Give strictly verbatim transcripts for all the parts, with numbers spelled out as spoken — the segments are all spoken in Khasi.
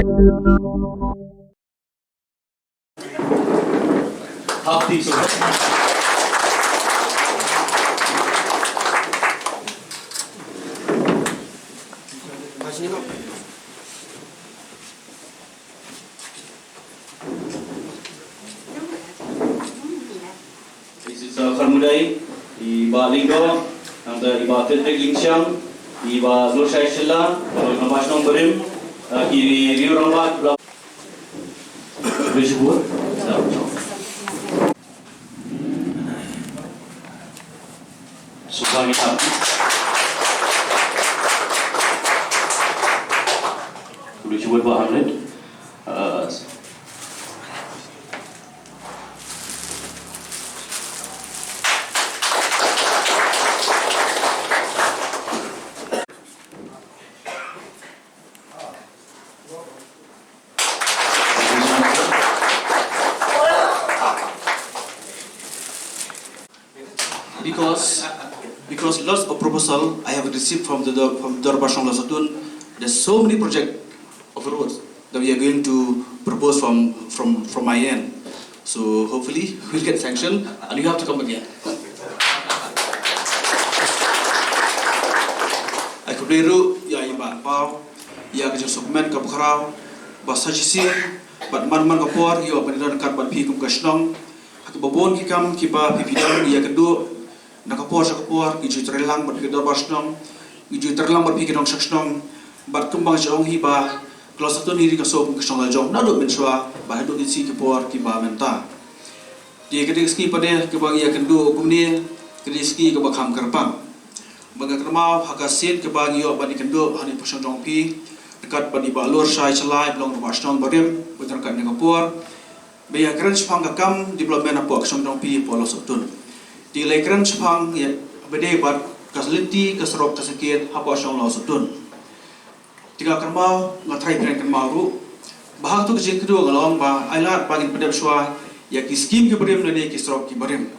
Happy so. Isi sa kharmudai, i Bah Lyngdoh, nangta i Bah Frederick Lyngsiang, i Bah Lorshai Shylla, i Bah Shnong Barim, eh, ki riew rangbah, Bishopur. Suba ngi tap. Bishopur Bah Hamlet. Eh, Because, because lots of proposal I have received from the, from Dorbar Shnong Lawsohtun. There's so many project of roads that we are going to propose from, from, from my end. So hopefully we'll get sanction and you have to come again. Ai khublei ruh ïa i Bah Paw, ïa ka jingsngewkmen kaba khraw ba sa shisien bad man man ka por ïoh ban ïadon ryngkat bad phi kum ka shnong ha kiba bun ki kam kiba phi phi don ïakynduh na ka por sha ka por. Ngi ju treilang bad phi ka dorbar shnong, ngi ju treilang bad phi ka nongshong shnong. Bad kumba nga ju ong hi ba ka Lawsohtun hi ka shnong, ka shnong la jong naduh mynshuwa bad haduh ki sngi ki por kiba mynta. Te ka dei ka sngi pat de kaba ngi ïakynduh kumne, ka dei ka sngi kaba kham kyrpang. Ba nga kynmaw ha ka sien kaba ngi ïoh ban ïakynduh ha kane ka por shnong jong phi ryngkat bad i Bah Lorshai Shylla, i ba long rangbah shnong barim, bad ryngkat ha kane ka por ba ïakren shaphang ka kam development hapoh ka shnong jong phi hapoh Lawsohtun. Te la ïakren shaphang ïa ba dei bad ka lynti ka surok ka sakhiat hapoh shnong Lawsohtun. Te nga kynmaw, nga tharai phi kynmaw ruh ba ha kato ka jingkynduh nga la ong ba ai lad ba ngin pyndep shuwa ïa ki skim ki barim lane ki surok ki barim.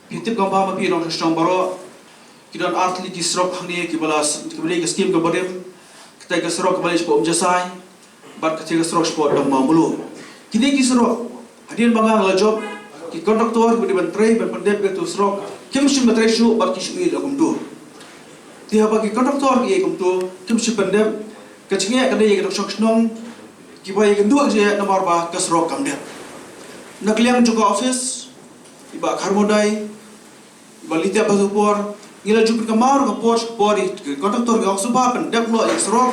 Phi tip kumba ma phi nongshong shnong baroh, ki don artylli ki surok hangne kiba la, kiba dei ki skim ki barim. Kata ka surok kaba leit shapoh Umjasai bad kata ka surok shapoh Dong Mawmluh. Kine ki surok, hadien ba nga la jop, ki kontraktor kiba dei ban trei ban pyndep ïa kato ka surok kim shym la trei shuh bad ki shu ïeh la kumto. Te haba ki kontraktor ki ïeh kumto, kim shu pyndep, ka jingeh ka dei ïa ki nongshong shnong kiba ïakynduh jingeh namar ba ka surok kam dep. Na ka liang jong ka office, i Bah Kharmudai, i Bah Litiap Basupor, ngi la ju pynkynmaw na ka por sha ka por ïa ki kontraktor, ngi ong sngewbha pyndep noh ïa ka surok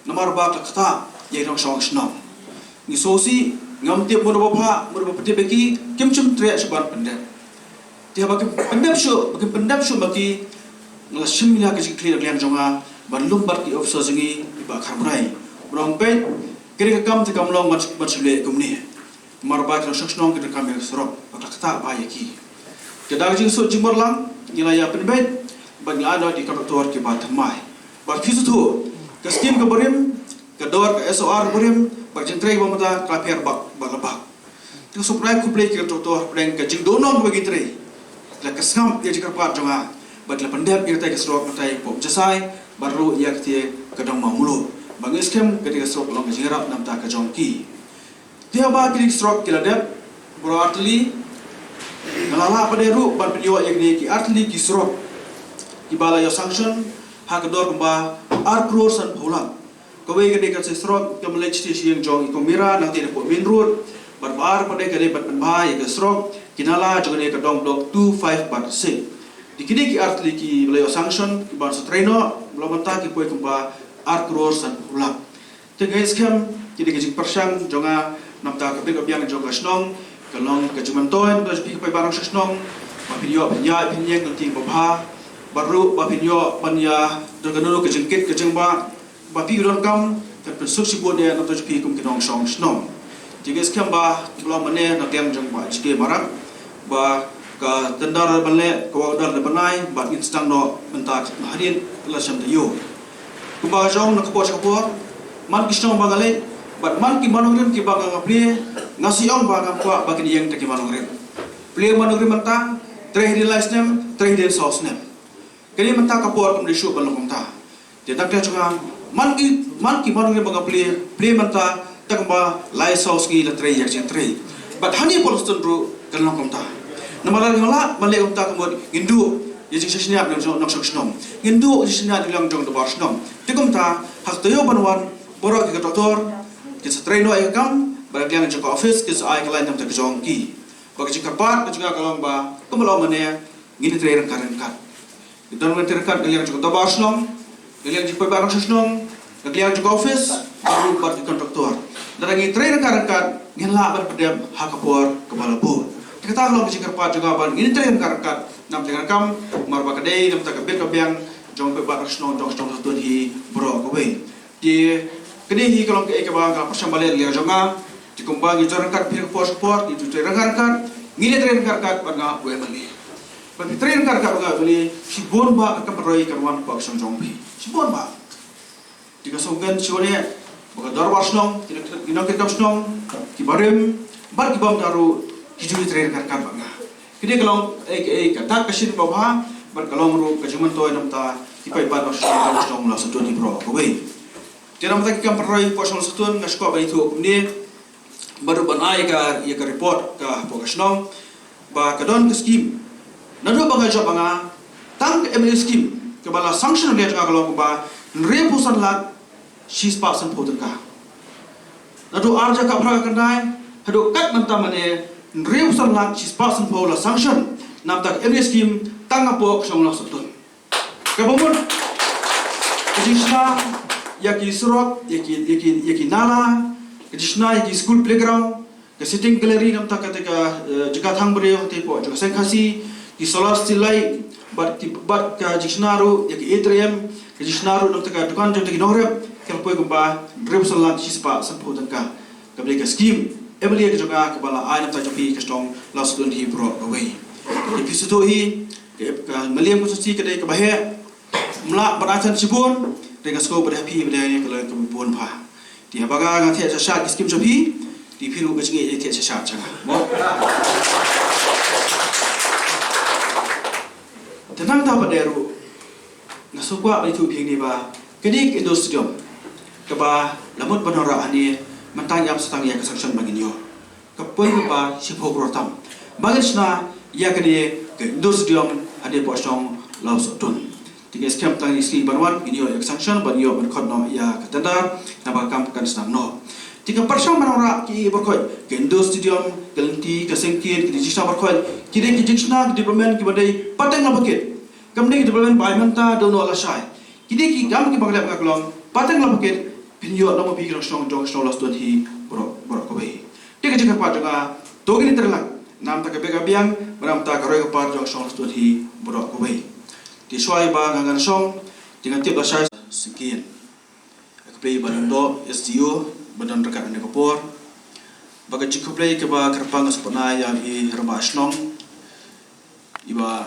namar ba ka ktah ïa ki nongshong shnong. Ngi sngewsih, ngam tip mano ba phah, mano ba pyndep ïa ki, kim shym treh shuh ban pyndep. Te haba kim pyndep shuh, ba kim pyndep shuh ma ki, nga la shim ïa ka jingkylli na ka liang jong nga ban lum bad ki officer jong ngi, i Bah Kharmudai. Ba ong peit, ka dei ka kam te kam long ban, ban shu leh kumne. Namar ba ki nongshong shnong ki donkam ïa ka surok, ba ka ktah bha ïa ki. Te da ka jingsuk jingmut lang, ngi la ïa pynbeit bad ngi la ai noh ïa ki kontraktor kiba thymmai. Bad phi sngewthuh, ka skim ka barim, ka dor ka S O R barim bad ka jingtrei ba mynta ka la pher bak bak la bak. Te nga sngewbha ban ai khublei ïa ki kontraktor hapdeng ka jingduhnong kaba ki trei. La kyrsngap ïa ka jingkyrpad jong nga bad la pyndep ïa kata ka surok, kata ka pop Jasai bad ruh ïa kata ka Dong Mawmluh. Ba ngi skhem kata ka surok ka long ka jingïarap na bynta ka jong ki. Te haba kine ki surok ki la dep baroh artylli, nga la lah pat de ruh ban pynïoh ïa kine ki artylli ki surok kiba la ïoh sanction ha ka dor kumba ar klur sanphew lak. Kawei ka dei ka surok kaba leit sha shnong jong i Kong Mira, nangta hapoh main road. Bad ba ar pat de ka dei ban pynbha ïa ka surok ki nala jong kane ka dong block two, five bad six. Te kine ki artylli kiba la ïoh sanction kiban sa trei noh, ba la mynta ki poi kumba ar klur sanphew lak. Te nga ngeit skhem, kine ki jingpyrshang jong nga na bynta ka bit ka biang jong ka shnong, ka long ka jingmyntoi na bynta jong phi ki paidbah nongshong shnong, ba phin ïoh phin ïaid phin ïeng ka lynti kaba bha, bad ruh ba phin ïoh ban ïa don kano kano ka jingkit ka jingbah, ba phi ki donkam kan pynsuk shibun ïa na bynta jong phi kum ki nongshong shnong. Te nga ngeit skhem ba, ba long mane na ka liang jong Bah H K Marak, ba ka tender ban leh, ka work order ban ai, bad ngin sdang noh mynta hadien la shem taïew. Kumba nga ong na ka por sha ka por, man ki shnong ba nga leit bad man ki mawnongrim kiba nga plie, nga shu ong ba ngam kwah ba kin ïeng da ki mawnongrim. Plie mawnongrim mynta, trei hadien lai snem, trei hadien saw snem. Kane mynta ka por kam dei shuh ban long kumta. Te na ka liang jong nga, Man ki, man ki, man ki ba nga plie, plie mynta, tang ba lai saw sngi la trei ïa ka jingtrei. Bad hangne Port Shillong ruh kan long kumta. Namar lada ngin lah ban leh kumta ka mut ngin duh ïa ka jingshaniah na ka jong nongshong shnong. Ngin duh ïa ka jingshaniah na ka liang jong u dorbar shnong. Te kumta ha ka taïew ban wan baroh ki contractor kin sa trei noh ïa ka kam, bad na ka liang jong ka office kin sa ai ka line na ka bynta ka jong ki. Bad ka jingkyrpad ka jong nga ka long ba kumba long mynne ngin ïatrei ryngkat ryngkat. Ngi don, ngi ïatrei ryngkat na ka liang jong ka dorbar shnong, na ka liang jong ki paidbah nongshong shnong, na ka liang jong ka office, bad ruh bad ki contractor. Lada ngi trei ryngkat ryngkat ngin lah ban pyndep ha ka por kaba la buh. Te kata ka long ka jingkyrpad jong nga ba ngin ïatrei ryngkat ryngkat na ka bynta ka kam, namar ba ka dei na ka bynta ka bit ka biang jong ki paidbah nongshong shnong, jong ka shnong Lausatun hi baroh kawei. Te kane hi ka long kaei kaba nga pyrshang ban leh na ka liang jong nga. Te kumba ngi ïatrei ryngkat, phi, ka por sha ka por, ngi ïatrei ryngkat ryngkat, ngi ïatrei ryngkat ryngkat bad nga u M L A. Bad phi trei ryngkat ryngkat bad nga u M L A, shibun bah ka kam pynroi kan wan hapoh ka shnong jong phi. Shibun bah. Te nga sngewkmen shibun eh ba ka dorbar shnong, ki nong, ki nongkitkam shnong, ki barim bad ki bym dah ruh ki ju ïatrei ryngkat ryngkat bad nga. Kane ka long, eh, eh, ka dak ka shin kaba bha, bad ka long ruh ka jingmyntoi na ka bynta ki paidbah nongshong shnong, nongshong shnong Lausatun hi baroh kawei. Te na ka bynta ki kam pynroi hapoh shnong Lausatun, nga sngewkwah ban ïathuh kumne, bad ruh ban ai ïa ka, ïa ka report ka hapoh ka shnong, ba ka don ka scheme. Naduh ba nga jop, ba nga, tang ka M L A scheme kaba la sanction na ka liang jong nga ka long kumba hynriewphew san lak shispah sanphew tyngka. Naduh ar hajar khatphra khyndai haduh kat mynta mynne, hynriewphew san lak shispah sanphew la sanction na ka bynta ka M L A scheme tang hapoh ka shnong Lausatun. Kaba mut ka jingshna ïa ki surok, ïa ki, ïa ki, ïa ki nala, ka jingshna ïa ki school playground, ka sitting gallery na ka bynta kata ka, eh, jaka thang briew, te hapoh jaka seng Khasi, ki solar street light, bad ki, bad ka jingshna ruh ïa ki A T M, ka jingshna ruh na ka bynta ka dukan jong ki nongrep, ka la poi kumba hynriewphew san lak shispah sanphew tyngka. Kaba dei ka scheme M L A ka jong nga kaba la ai na ka bynta jong phi ka shnong Lausatun hi baroh kawei. Te phi sngewthuh hi, ka, ka Mylliem constituency ka dei kaba heh. Ym lah ban ai than shibun, te nga sngew ba dei ha phi ba dei ka long kaba bun bha. Te haba nga, nga thied shah shah ki scheme jong phi, te phi ruh ka jingïeit thied shah shah jong nga. Mo? Te nangta pat de ruh nga sngewkwah ban ïathuh ïa phi hangne ba kane ka indoor stadium kaba la mut ban wanrah hangne, mynta ngim shym tang ïa ka sanction ba ngin ïoh. Ka poi kumba shiphew klur tam ba ngin shna ïa kane ka indoor stadium hangne hapoh shnong Lausatun. Te ngi skhem tang ïa ki sngi ban wan ngin ïoh ïa ka sanction ban ïoh ban khot noh ïa ka tender, naba ka kam kan sdang noh. Te ka pyrshang ban wanrah ki, i baroh ka indoor stadium, ka lynti, ka seng kit, ki jingshna baroh, ki dei ki jingshna, ki development kiba dei pateng la pakit. Kam dei ki development ba ai mynta, don noh lashai. Ki dei ki kam kiba ngi leh, ba nga kwah pateng la pakit, phin ïoh noh ma phi ki nongshong jong ka shnong Lausatun hi baroh, baroh kawei. Te ka jingkyrpad jong nga, to ngin ïatrei lang na ka bynta ka bit ka biang, na ka bynta ka roi ka par jong ka shnong Lausatun hi baroh kawei. Te shuwa ba nga ngan shong, te nga tip lashai shisien. Khublei ba don doh S D O ba don ryngkat ha kane ka por. Bad ka jingkhublei kaba kyrpang nga sngewbha ïa i rangbah shnong, i Bah